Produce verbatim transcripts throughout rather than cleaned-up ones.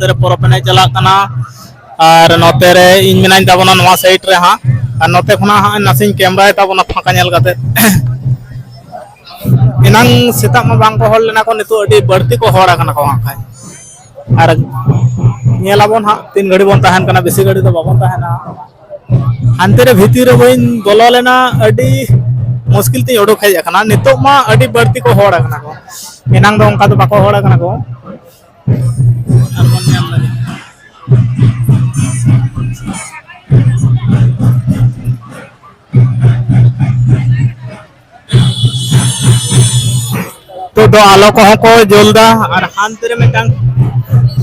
ᱱᱚᱛᱮ ᱨᱮ ᱯᱚᱨᱚᱵᱽ ᱮᱱᱮᱡ ᱪᱟᱞᱟᱜ ᱠᱟᱱᱟ᱾ ᱟᱨ ᱱᱚᱛᱮ ᱨᱮ ᱤᱧ ᱢᱮᱱᱟᱧ ᱛᱟᱵᱚᱱᱟ ᱱᱚᱣᱟ ᱥᱟᱭᱤᱰ ᱨᱮ ᱦᱟᱸᱜ, ᱟᱨ ᱱᱚᱛᱮ ᱠᱷᱚᱱᱟᱜ ᱦᱟᱸᱜ ᱱᱟᱥᱮᱧ ᱠᱮᱢᱨᱟᱭ ᱛᱟᱵᱚᱱᱟ ᱯᱷᱟᱸᱠᱟ ᱧᱮᱞ ᱠᱟᱛᱮ᱾ ᱮᱱᱟᱝ ᱥᱮᱛᱟᱜ ᱢᱟ ᱵᱟᱝ ᱠᱚ ᱦᱚᱲ ᱞᱮᱱᱟ ᱠᱚ, ᱱᱤᱛᱚᱜ ᱟᱹᱰᱤ ᱵᱟᱹᱲᱛᱤ ᱠᱚ ᱦᱚᱲ ᱟᱠᱟᱱᱟ ᱠᱚ ᱦᱟᱸᱜ ᱠᱷᱟᱡ᱾ ᱟᱨ ᱧᱮᱞ ᱟᱵᱚᱱ ᱦᱟᱸᱜ ᱛᱤᱱ ᱜᱷᱟᱹᱲᱤ ᱵᱚᱱ ᱛᱟᱦᱮᱱ ᱠᱟᱱᱟ, ᱵᱮᱥᱤ ᱜᱷᱟᱹᱲᱤ ᱫᱚ ᱵᱟᱵᱚᱱ ᱛᱟᱦᱮᱱᱟ᱾ ᱦᱟᱱᱛᱮ ᱨᱮ ᱵᱷᱤᱛᱤᱨ ᱨᱮ ᱵᱟᱹᱧ ᱵᱚᱞᱚ ᱞᱮᱱᱟ, ᱟᱹᱰᱤ ᱢᱩᱥᱠᱤᱞ ᱛᱤᱧ ᱩᱰᱩᱠ ᱦᱮᱡ ᱟᱠᱟᱱᱟ᱾ ᱱᱤᱛᱚᱜ ᱢᱟ ᱟᱹᱰᱤ ᱵᱟᱹᱲᱛᱤ ᱠᱚ ᱦᱚᱲ ᱟᱠᱟᱱᱟ ᱠᱚ, ᱮᱱᱟᱝ ᱫᱚ ᱚᱱᱠᱟ ᱫᱚ ᱵᱟᱠᱚ ᱦᱚᱲ ᱟᱠᱟᱱᱟ ᱠᱚ᱾ ᱟᱨ ᱵᱚᱱ ᱧᱮᱞ ᱞᱮᱜᱮ᱾ ᱱᱤᱛᱚᱜ ᱫᱚ ᱟᱞᱚ ᱠᱚᱦᱚᱸ ᱠᱚ ᱡᱩᱞ ᱫᱟ᱾ ᱟᱨ ᱦᱟᱱᱛᱮ ᱨᱮ ᱢᱤᱫᱴᱟᱝ,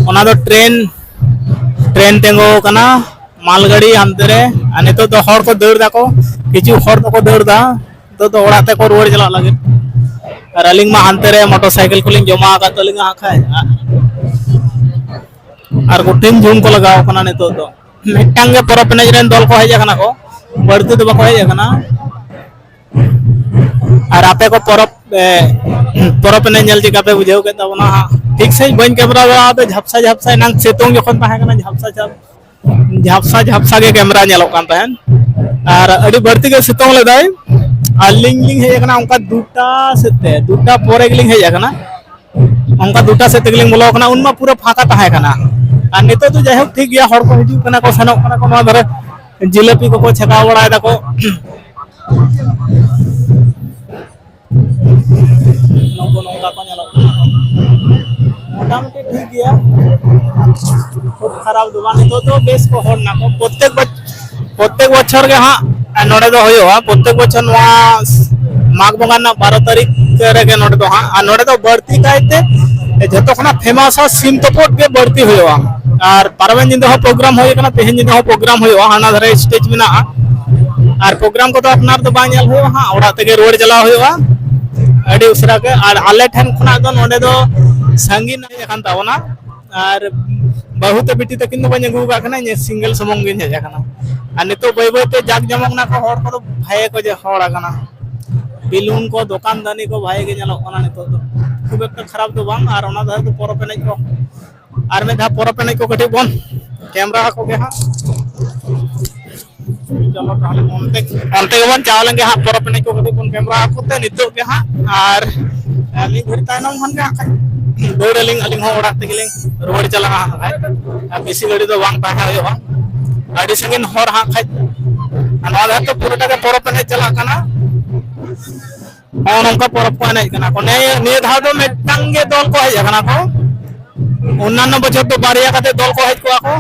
ᱚᱱᱟ ᱫᱚ ᱴᱨᱮᱱ, ᱴᱨᱮᱱ ᱛᱤᱸᱜᱩ ᱟᱠᱟᱱᱟ, ᱢᱟᱞᱜᱟᱹᱰᱤ ᱦᱟᱱᱛᱮ ᱨᱮ᱾ ᱟᱨ ᱱᱤᱛᱚᱜ ᱫᱚ ᱦᱚᱲ ᱠᱚ ᱫᱟᱹᱲ ᱫᱟᱠᱚ, ᱠᱤᱪᱷᱩ ᱦᱚᱲ ᱫᱚᱠᱚ ᱫᱟᱹᱲ ᱫᱟ᱾ ᱱᱤᱛᱚᱜ ᱫᱚ ᱚᱲᱟᱜ ᱛᱮᱠᱚ ᱨᱩᱣᱟᱹᱲ ᱪᱟᱞᱟᱜ ᱞᱟᱹᱜᱤᱫ᱾ ᱟᱨ ᱟᱹᱞᱤᱧ ᱢᱟ ᱦᱟᱱᱛᱮ ᱨᱮ ᱢᱚᱴᱚᱨ ᱥᱟᱭᱠᱮᱞ ᱠᱚᱞᱤᱧ ᱡᱚᱢᱟ ᱟᱠᱟᱫ ᱛᱟᱹᱞᱤᱧᱟ ᱦᱟᱸᱜ ᱠᱷᱟᱡ᱾ ᱟᱨ ᱠᱚᱴᱷᱤᱱ ᱡᱷᱩᱢ ᱠᱚ ᱞᱟᱜᱟᱣ ᱠᱟᱱᱟ ᱱᱤᱛᱚᱜ ᱫᱚ᱾ ᱢᱤᱫᱴᱟᱝ ᱜᱮ ᱯᱚᱨᱚᱵᱽ ᱮᱱᱮᱡ ᱨᱮᱱ ᱫᱚᱞ ᱠᱚ ᱦᱮᱡ ᱟᱠᱟᱱᱟ ᱠᱚ, ᱵᱟᱹᱲᱛᱤ ᱫᱚ ᱵᱟᱠᱚ ᱦᱮᱡ ᱟᱠᱟᱱᱟ᱾ ᱟᱨ ᱟᱯᱮ ᱠᱚ ᱯᱚᱨᱚᱵᱽ, ᱮ, ᱯᱚᱨᱚᱵᱽ ᱮᱱᱮᱡ ᱧᱮᱞ ᱪᱮᱫ ᱞᱮᱠᱟ ᱯᱮ ᱵᱩᱡᱷᱟᱹᱣ ᱠᱮᱫ ᱛᱟᱵᱚᱱᱟ ᱦᱟᱸᱜ? ᱴᱷᱤᱠ ᱥᱟᱺᱦᱤᱡ ᱵᱟᱹᱧ ᱠᱮᱢᱮᱨᱟ ᱫᱟᱲᱮᱭᱟᱫᱟ, ᱡᱷᱟᱯᱥᱟ ᱡᱷᱟᱯᱥᱟ, ᱮᱱᱟᱝ ᱥᱤᱛᱩᱝ ᱡᱚᱠᱷᱚᱱ ᱛᱟᱦᱮᱸ ᱠᱟᱱᱟ, ᱡᱷᱟᱯᱥᱟ ᱡᱷᱟᱯ-, ᱡᱷᱟᱯᱥᱟ ᱡᱷᱟᱯᱥᱟ ᱜᱮ ᱠᱮᱢᱮᱨᱟ ᱧᱮᱞᱚᱜ ᱠᱟᱱ ᱛᱟᱦᱮᱸᱫ᱾ ᱟᱨ ᱟᱹᱰᱤ ᱵᱟᱹᱲᱛᱤ ᱜᱮ ᱥᱤᱛᱩᱝ ᱞᱮᱫᱟᱭ᱾ ᱟᱹᱞᱤᱧ ᱞᱤᱧ ᱦᱮᱡ ᱟᱠᱟᱱᱟ ᱚᱱᱠᱟ ᱫᱩᱴᱟ ᱥᱮᱫ ᱛᱮ, ᱫᱩᱴᱟ ᱯᱚᱨᱮ ᱜᱮᱞᱤᱧ ᱦᱮᱡ ᱟᱠᱟᱱᱟ᱾ ᱚᱱᱠᱟ ᱫᱩᱴᱟ ᱥᱮᱫ ᱛᱮᱜᱮᱞᱤᱧ ᱵᱚᱞᱚ ᱟᱠᱟᱱᱟ, ᱩᱱ ᱢᱟ ᱯᱩᱨᱟᱹ ᱯᱷᱟᱸᱠᱟ ᱛᱟᱦᱮᱸ ᱠᱟᱱᱟ᱾ ᱟᱨ ᱱᱤᱛᱚᱜ ᱫᱚ ᱡᱟᱭᱦᱳᱠ ᱴᱷᱤᱠ ᱜᱮᱭᱟ, ᱦᱚᱲ ᱠᱚ ᱦᱤᱡᱩᱜ ᱠᱟᱱᱟ ᱠᱚ, ᱥᱮᱱᱚᱜ ᱠᱟᱱᱟ ᱠᱚ, ᱱᱚᱣᱟ ᱫᱷᱟᱨᱮ ᱡᱤᱞᱟᱹᱯᱤ ᱠᱚᱠᱚ ᱪᱷᱟᱠᱟᱣ ᱵᱟᱲᱟᱭ ᱫᱟᱠᱚ᱾ ᱱᱚᱝᱠᱟ ᱠᱚ ᱧᱮᱞᱚᱜ ᱠᱟᱱᱟ᱾ ᱢᱚᱴᱟᱢᱩᱴᱤ ᱴᱷᱤᱠ ᱜᱮᱭᱟ, ᱠᱷᱩᱵ ᱠᱷᱟᱨᱟᱯ ᱫᱚ ᱵᱟᱝ᱾ ᱱᱤᱛᱚᱜ ᱫᱚ ᱵᱮᱥ ᱠᱚ ᱦᱚᱲ ᱱᱟᱠᱚ᱾ ᱯᱨᱚᱛᱮᱠ ᱵᱚᱪ-, ᱯᱨᱚᱛᱮᱠ ᱵᱚᱪᱷᱚᱨ ᱜᱮ ᱦᱟᱸᱜ ᱱᱚᱰᱮ ᱫᱚ ᱦᱩᱭᱩᱜᱼᱟ, ᱯᱨᱚᱛᱮᱠ ᱵᱚᱪᱷᱚᱨ ᱱᱚᱣᱟ ᱢᱟᱜᱽ ᱵᱚᱸᱜᱟ ᱨᱮᱱᱟᱜ ᱵᱟᱨᱚ ᱛᱟᱹᱨᱤᱠᱷ ᱨᱮᱜᱮ ᱱᱚᱰᱮ ᱫᱚ ᱦᱟᱸᱜ᱾ ᱟᱨ ᱱᱚᱰᱮ ᱫᱚ ᱵᱟᱹᱲᱛᱤ ᱠᱟᱭᱛᱮ ᱡᱷᱚᱛᱚ ᱠᱷᱚᱱᱟᱜ ᱯᱷᱮᱢᱟᱥᱟ ᱥᱤᱢ ᱛᱩᱯᱩᱫ ᱜᱮ ᱵᱟᱹᱲᱛᱤ ᱦᱩᱭᱩᱜᱼᱟ᱾ ᱟᱨ ᱯᱟᱨᱚᱢᱮᱱ ᱧᱤᱫᱟᱹ ᱦᱚᱸ ᱯᱨᱳᱜᱨᱟᱢ ᱦᱩᱭ ᱟᱠᱟᱱᱟ, ᱛᱮᱦᱮᱧ ᱧᱤᱫᱟᱹ ᱦᱚᱸ ᱯᱨᱳᱜᱨᱟᱢ ᱦᱩᱭᱩᱜᱼᱟ, ᱦᱟᱱᱟ ᱫᱷᱟᱨᱮ ᱥᱴᱮᱡᱽ ᱢᱮᱱᱟᱜᱼᱟ᱾ ᱟᱨ ᱯᱨᱳᱜᱨᱟᱢ ᱠᱚᱫᱚ ᱟᱯᱱᱟᱨ ᱫᱚ ᱵᱟᱝ ᱧᱮᱞ ᱦᱩᱭᱩᱜᱼᱟ ᱦᱟᱸᱜ, ᱚᱲᱟᱜ ᱛᱮᱜᱮ ᱨᱩᱣᱟᱹᱲ ᱪᱟᱞᱟᱣ ᱦᱩᱭᱩᱜᱼᱟ ᱟᱹᱰᱤ ᱩᱥᱟᱹᱨᱟ ᱜᱮ᱾ ᱟᱨ ᱟᱞᱮ ᱴᱷᱮᱱ ᱠᱷᱚᱱᱟᱜ ᱫᱚ ᱱᱚᱰᱮ ᱫᱚ ᱥᱟᱺᱜᱤᱧ ᱦᱮᱡ ᱟᱠᱟᱱ ᱛᱟᱵᱚᱱᱟ᱾ ᱟᱨ ᱵᱟᱹᱦᱩ ᱛᱮ ᱵᱤᱴᱤ ᱛᱟᱹᱠᱤᱱ ᱫᱚ ᱵᱟᱹᱧ ᱟᱹᱜᱩ ᱟᱠᱟᱫ ᱠᱤᱱᱟ, ᱤᱧ ᱥᱤᱝᱜᱮᱞ ᱥᱩᱢᱩᱝ ᱜᱤᱧ ᱦᱮᱡ ᱟᱠᱟᱱᱟ᱾ ᱟᱨ ᱱᱤᱛᱚᱜ ᱵᱟᱹᱭ ᱵᱟᱹᱭ ᱛᱮ ᱡᱟᱠ ᱡᱚᱢᱚᱠ ᱱᱟᱠᱚ, ᱦᱚᱲ ᱠᱚᱫᱚ ᱵᱷᱟᱜᱮ ᱠᱚ ᱡᱮ ᱦᱚᱲ ᱟᱠᱟᱱᱟ᱾ ᱵᱮᱞᱩᱱ ᱠᱚ, ᱫᱚᱠᱟᱱ ᱫᱟᱹᱱᱤ ᱠᱚ ᱵᱷᱟᱜᱮ ᱜᱮ ᱧᱮᱞᱚᱜ ᱠᱟᱱᱟ ᱱᱤᱛᱚᱜ ᱫᱚ, ᱠᱷᱩᱵ ᱮᱠᱴᱟ ᱠᱷᱟᱨᱟᱯ ᱫᱚ ᱵᱟᱝ᱾ ᱟᱨ ᱚᱱᱟ ᱫᱷᱟᱨᱮ ᱫᱚ ᱯᱚᱨᱚᱵᱽ ᱮᱱᱮᱡ ᱠᱚ ᱟᱨ ᱢᱤᱫ ᱫᱷᱟᱣ ᱯᱚᱨᱚᱵᱽ ᱮᱱᱮᱡ ᱠᱚ ᱠᱟᱹᱴᱤᱡ ᱵᱚᱱ ᱠᱮᱢᱨᱟ ᱟᱠᱚ ᱜᱮ ᱦᱟᱸᱜ᱾ ᱪᱚᱞᱚ ᱛᱟᱦᱚᱞᱮ ᱚᱱᱛᱮ, ᱚᱱᱛᱮ ᱜᱮᱵᱚᱱ ᱪᱟᱞᱟᱣ ᱞᱮᱱ ᱜᱮ ᱦᱟᱸᱜ, ᱯᱚᱨᱚᱵᱽ ᱮᱱᱮᱡ ᱠᱚ ᱠᱟᱹᱴᱤᱡ ᱵᱚᱱ ᱠᱮᱢᱨᱟ ᱟᱠᱚ ᱛᱮ ᱱᱤᱛᱚᱜ ᱜᱮ ᱦᱟᱸᱜ᱾ ᱟᱨ ᱢᱤᱫ ᱜᱷᱟᱹᱲᱤ ᱛᱟᱭᱱᱚᱢ ᱠᱷᱟᱱ ᱜᱮ ᱦᱟᱸᱜ ᱠᱷᱟᱡ ᱫᱟᱹᱲ ᱟᱹᱞᱤᱧ, ᱟᱹᱞᱤᱧ ᱦᱚᱸ ᱚᱲᱟᱜ ᱛᱮᱜᱮ ᱞᱤᱧ ᱨᱩᱣᱟᱹᱲ ᱪᱟᱞᱟᱜᱼᱟ ᱦᱟᱸᱜ ᱠᱷᱟᱡ᱾ ᱟᱨ ᱵᱮᱥᱤ ᱜᱷᱟᱹᱲᱤ ᱫᱚ ᱵᱟᱝ ᱛᱟᱦᱮᱸ ᱦᱩᱭᱩᱜᱼᱟ, ᱟᱹᱰᱤ ᱥᱟᱺᱜᱤᱧ ᱦᱚᱨ ᱦᱟᱸᱜ ᱠᱷᱟᱡ᱾ ᱟᱨ ᱱᱚᱣᱟ ᱫᱷᱟᱨᱮ ᱫᱚ ᱯᱩᱨᱟᱹᱴᱟ ᱜᱮ ᱯᱚᱨᱚᱵᱽ ᱮᱱᱮᱡ ᱪᱟᱞᱟᱜ ᱠᱟᱱᱟ᱾ ᱦᱚᱸ, ᱱᱚᱝᱠᱟ ᱯᱚᱨᱚᱵᱽ ᱠᱚ ᱮᱱᱮᱡ ᱠᱟᱱᱟ ᱠᱚ᱾ ᱱᱤᱭᱟᱹ, ᱱᱤᱭᱟᱹ ᱫᱷᱟᱣ ᱫᱚ ᱢᱤᱫᱴᱟᱝ ᱜᱮ ᱫᱚᱞ ᱠᱚ ᱦᱮᱡ ᱟᱠᱟᱱᱟ ᱠᱚ, ᱚᱱᱱᱟᱱᱚ ᱵᱚᱪᱷᱚᱨ ᱫᱚ ᱵᱟᱨᱭᱟ ᱠᱟᱛᱮ ᱫᱚᱞ ᱠᱚ ᱦᱮᱡ ᱠᱚᱜᱼᱟ ᱠᱚ,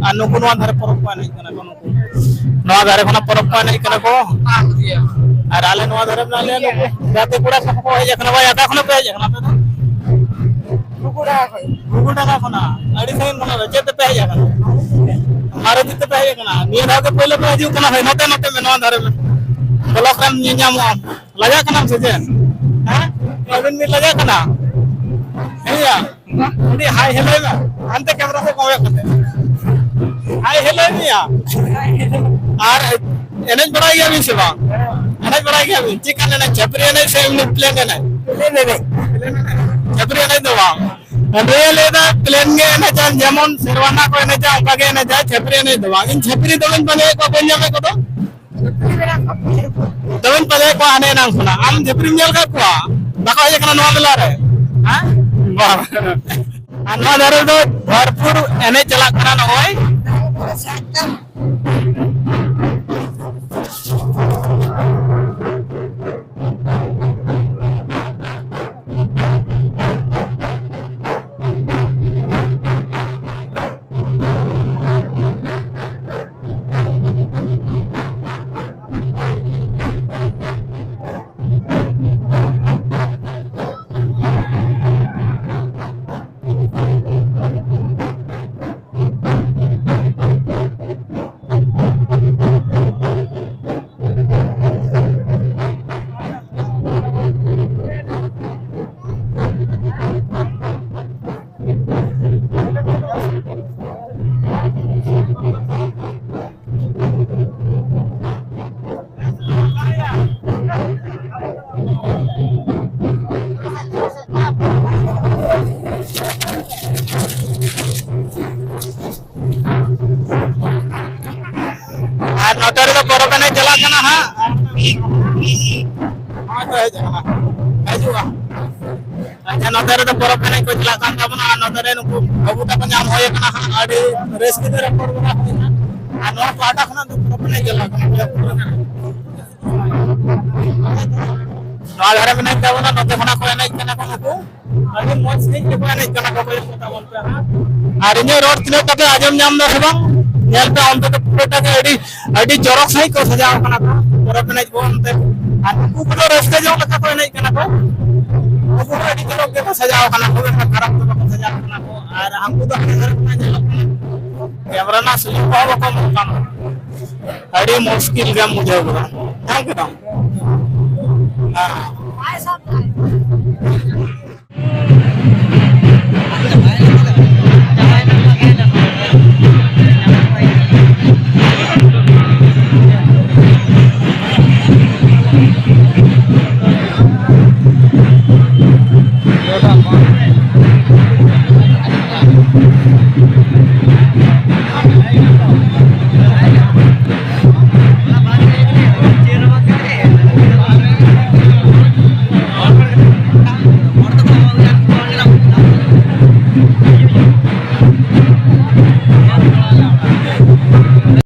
ᱟᱨ ᱱᱩᱠᱩ ᱱᱚᱣᱟ ᱫᱷᱟᱨᱮ ᱯᱚᱨᱚᱵᱽ ᱠᱚ ᱮᱱᱮᱡ ᱠᱟᱱᱟ ᱠᱚ, ᱱᱩᱠᱩ ᱱᱚᱣᱟ ᱫᱷᱟᱨᱮ ᱠᱷᱚᱱᱟᱜ ᱯᱚᱨᱚᱵᱽ ᱠᱚ ᱮᱱᱮᱡ ᱠᱟᱱᱟ ᱠᱚ᱾ ᱟᱨ ᱟᱞᱮ ᱱᱚᱣᱟ ᱫᱷᱟᱨᱮ ᱢᱮᱱᱟᱜ ᱞᱮᱭᱟ, ᱱᱩᱠᱩ ᱜᱟᱛᱮ ᱠᱚᱲᱟ ᱠᱚ ᱦᱚᱸᱠᱚ ᱦᱮᱡ ᱟᱠᱟᱱᱟ᱾ ᱵᱷᱟᱭ, ᱚᱠᱟ ᱠᱷᱚᱱᱟᱜ ᱯᱮ ᱦᱮᱡ ᱟᱠᱟᱱᱟ ᱟᱯᱮ ᱫᱚ? ᱜᱷᱩᱜᱩᱰᱟᱸᱜᱟ ᱠᱷᱚᱱ᱾ ᱜᱷᱩᱜᱩᱰᱟᱸᱜᱟ ᱠᱷᱚᱱᱟᱜ᱾ ᱟᱹᱰᱤ ᱥᱟᱺᱜᱤᱧ ᱠᱷᱚᱱᱟᱜ ᱫᱚ ᱪᱮᱫ ᱛᱮᱯᱮ ᱦᱮᱡ ᱟᱠᱟᱱᱟ? ᱢᱟᱨᱩᱛᱤ ᱛᱮᱯᱮ ᱦᱮᱡ ᱟᱠᱟᱱᱟ? ᱱᱤᱭᱟᱹ ᱫᱷᱟᱣ ᱜᱮ ᱯᱳᱭᱞᱳ ᱯᱮ ᱦᱤᱡᱩᱜ ᱠᱟᱱᱟ? ᱦᱳᱭ, ᱱᱚᱛᱮ, ᱱᱚᱛᱮ ᱢᱮ, ᱱᱚᱣᱟ ᱫᱷᱟᱨᱮ ᱢᱮ, ᱵᱞᱚᱠ ᱨᱮᱢ ᱧᱮᱞ ᱧᱟᱢᱚᱜᱼᱟ᱾ ᱞᱟᱡᱟᱜ ᱠᱟᱱᱟᱢ ᱥᱮ ᱪᱮᱫ? ᱦᱮᱸ? ᱟᱹᱵᱤᱱ ᱵᱤᱱ ᱞᱟᱡᱟᱜ ᱠᱟᱱᱟ? ᱦᱮᱸᱭᱟ, ᱟᱹᱰᱤ ᱦᱟᱭ ᱦᱮᱞᱳᱭ ᱢᱮ᱾ ᱦᱟᱱᱛᱮ ᱠᱮᱢᱨᱟ ᱥᱮᱫ ᱠᱚᱭᱚᱜ ᱠᱟᱛᱮ ᱦᱟᱭ ᱦᱮᱞᱳᱭ ᱢᱮᱭᱟ᱾ ᱟᱨ ᱮᱱᱮᱡ ᱵᱟᱲᱟᱭ ᱜᱮᱭᱟ ᱵᱤᱱ ᱥᱮ ᱵᱟᱝ? ᱮᱱᱮᱡ ᱵᱟᱲᱟᱭ ᱜᱮᱭᱟ ᱵᱤᱱ? ᱪᱮᱫ ᱠᱟᱱ ᱮᱱᱮᱡ? ᱪᱷᱟᱹᱯᱨᱤ ᱮᱱᱮᱡ ᱥᱮ ᱮᱢᱱᱤ ᱯᱞᱮᱱ ᱮᱱᱮᱡ? ᱯᱞᱮᱱ ᱮᱱᱮᱡ᱾ ᱪᱷᱟᱹᱯᱨᱤ ᱮᱱᱮᱡ ᱫᱚ ᱵᱟᱝ᱾ ᱟᱫᱚᱭ ᱞᱟᱹᱭ ᱮᱫᱟ ᱯᱞᱮᱱ ᱜᱮ ᱮᱱᱮᱡᱟ, ᱡᱮᱢᱚᱱ ᱥᱮᱨᱣᱟᱱᱟ ᱠᱚ ᱮᱱᱮᱡᱟ, ᱚᱱᱠᱟ ᱜᱮ ᱮᱱᱮᱡᱟ, ᱪᱷᱟᱹᱯᱨᱤ ᱮᱱᱮᱡ ᱫᱚ ᱵᱟᱝ᱾ ᱤᱧ ᱪᱷᱟᱹᱯᱨᱤ ᱫᱚᱢᱮᱧ ᱯᱟᱸᱡᱟᱭᱮᱫ ᱠᱚᱣᱟ, ᱵᱟᱹᱧ ᱧᱟᱢᱮᱫ ᱠᱚᱫᱚ᱾ ᱫᱚᱢᱮᱧ ᱯᱟᱸᱡᱟᱭᱮᱫ ᱠᱚᱣᱟ ᱦᱟᱱᱮ ᱮᱱᱟᱝ ᱠᱷᱚᱱᱟᱜ᱾ ᱟᱢ ᱪᱷᱟᱹᱯᱨᱤᱢ ᱧᱮᱞ ᱟᱠᱟᱫ ᱠᱚᱣᱟ? ᱵᱟᱠᱚ ᱦᱮᱡ ᱟᱠᱟᱱᱟ ᱱᱚᱣᱟ ᱢᱮᱞᱟ ᱨᱮ? ᱦᱮᱸ? ᱵᱟᱝ᱾ ᱟᱨ ᱱᱚᱣᱟ ᱫᱷᱟᱨᱮ ᱫᱚ ᱵᱷᱚᱨᱯᱩᱨ ᱮᱱᱮᱡ ᱪᱟᱞᱟᱜ ᱠᱟᱱᱟ ᱱᱚᱜᱼᱚᱭ᱾ ᱟᱨ ᱱᱚᱛᱮ ᱨᱮᱫᱚ ᱯᱚᱨᱚᱵᱽ ᱮᱱᱮᱡ ᱪᱟᱞᱟᱜ ᱠᱟᱱᱟ ᱦᱟᱸᱜ᱾ ᱱᱚᱜᱼᱚᱭ ᱠᱚ ᱦᱮᱡ ᱟᱠᱟᱱᱟ, ᱦᱤᱡᱩᱜᱼᱟ᱾ ᱟᱪᱪᱷᱟ, ᱱᱚᱛᱮ ᱨᱮᱫᱚ ᱯᱚᱨᱚᱵᱽ ᱮᱱᱮᱡ ᱠᱚ ᱪᱟᱞᱟᱜ ᱠᱟᱱ ᱛᱟᱵᱚᱱᱟ, ᱟᱨ ᱱᱚᱛᱮ ᱨᱮ ᱱᱩᱠᱩ ᱵᱟᱹᱵᱩ ᱛᱟᱠᱚ ᱧᱟᱢ ᱦᱩᱭ ᱟᱠᱟᱱᱟ ᱦᱟᱸᱜ, ᱟᱹᱰᱤ ᱨᱟᱹᱥᱠᱟᱹ ᱛᱮ ᱨᱚᱯᱚᱲ ᱵᱟᱲᱟ ᱦᱩᱭ ᱮᱱᱟ᱾ ᱟᱨ ᱱᱚᱣᱟ ᱯᱟᱦᱴᱟ ᱠᱷᱚᱱᱟᱜ ᱫᱚ ᱯᱚᱨᱚᱵᱽ ᱮᱱᱮᱡ ᱪᱟᱞᱟᱜ ᱠᱟᱱᱟ᱾ ᱱᱚᱣᱟ ᱫᱷᱟᱨᱮ ᱢᱮᱱᱟᱜ ᱛᱟᱵᱚᱱᱟ, ᱱᱚᱛᱮ ᱠᱷᱚᱱᱟᱜ ᱠᱚ ᱮᱱᱮᱡ ᱠᱟᱱᱟ ᱠᱚ ᱱᱩᱠᱩ᱾ ᱟᱹᱰᱤ ᱢᱚᱡᱽ ᱥᱟᱺᱦᱤᱡ ᱜᱮᱠᱚ ᱮᱱᱮᱡ ᱠᱟᱱᱟ ᱠᱚ, ᱠᱚᱭᱚᱜ ᱠᱚ ᱛᱟᱵᱚᱱ ᱯᱮ ᱦᱟᱸᱜ᱾ ᱟᱨ ᱤᱧᱟᱹᱜ ᱨᱚᱲ ᱛᱤᱱᱟᱹᱜ ᱴᱟ ᱯᱮ ᱟᱸᱡᱚᱢ ᱧᱟᱢ ᱮᱫᱟ ᱥᱮ ᱵᱟᱝ? ᱧᱮᱞ ᱯᱮ, ᱚᱱᱛᱮ ᱫᱚ ᱯᱩᱨᱟᱹᱴᱟ ᱜᱮ ᱟᱹᱰᱤ, ᱟᱹᱰᱤ ᱡᱚᱨᱚᱠ ᱥᱟᱺᱦᱤᱡ ᱠᱚ ᱥᱟᱡᱟᱣ ᱠᱟᱱᱟ ᱠᱚ ᱯᱚᱨᱚᱵᱽ ᱮᱱᱮᱡ ᱠᱚ ᱚᱱᱛᱮ᱾ ᱟᱨ ᱩᱱᱠᱩ ᱠᱚᱫᱚ ᱨᱟᱹᱥᱠᱟᱹ ᱡᱚᱝ ᱞᱮᱠᱟ ᱠᱚ ᱮᱱᱮᱡ ᱠᱟᱱᱟ ᱠᱚ᱾ ᱩᱱᱠᱩ ᱦᱚᱸ ᱟᱹᱰᱤ ᱡᱚᱨᱚᱠ ᱜᱮᱠᱚ ᱥᱟᱡᱟᱣ ᱠᱟᱱᱟ, ᱠᱷᱩᱵ ᱮᱠᱴᱟ ᱠᱷᱟᱨᱟᱯ ᱫᱚ ᱵᱟᱠᱚ ᱥᱟᱡᱟᱣ ᱠᱟᱱᱟ ᱠᱚ᱾ ᱟᱨ ᱦᱟᱹᱱᱠᱩ ᱫᱚ ᱦᱟᱱᱮ ᱫᱷᱟᱨᱮ ᱠᱷᱚᱱᱟᱜ ᱧᱮᱞᱚᱜ ᱠᱟᱱᱟ, ᱠᱮᱢᱨᱟ ᱨᱮᱱᱟᱜ ᱥᱩᱡᱳᱜᱽ ᱠᱚᱦᱚᱸ ᱵᱟᱠᱚ ᱮᱢᱚᱜ ᱠᱟᱱᱟ᱾ ᱟᱹᱰᱤ ᱢᱩᱥᱠᱤᱞ ᱜᱮᱢ ᱵᱩᱡᱷᱟᱹᱣ ᱜᱚᱫᱟ᱾ ᱧᱟᱢ ᱠᱮᱫᱟᱢ? ᱦᱮᱸ᱾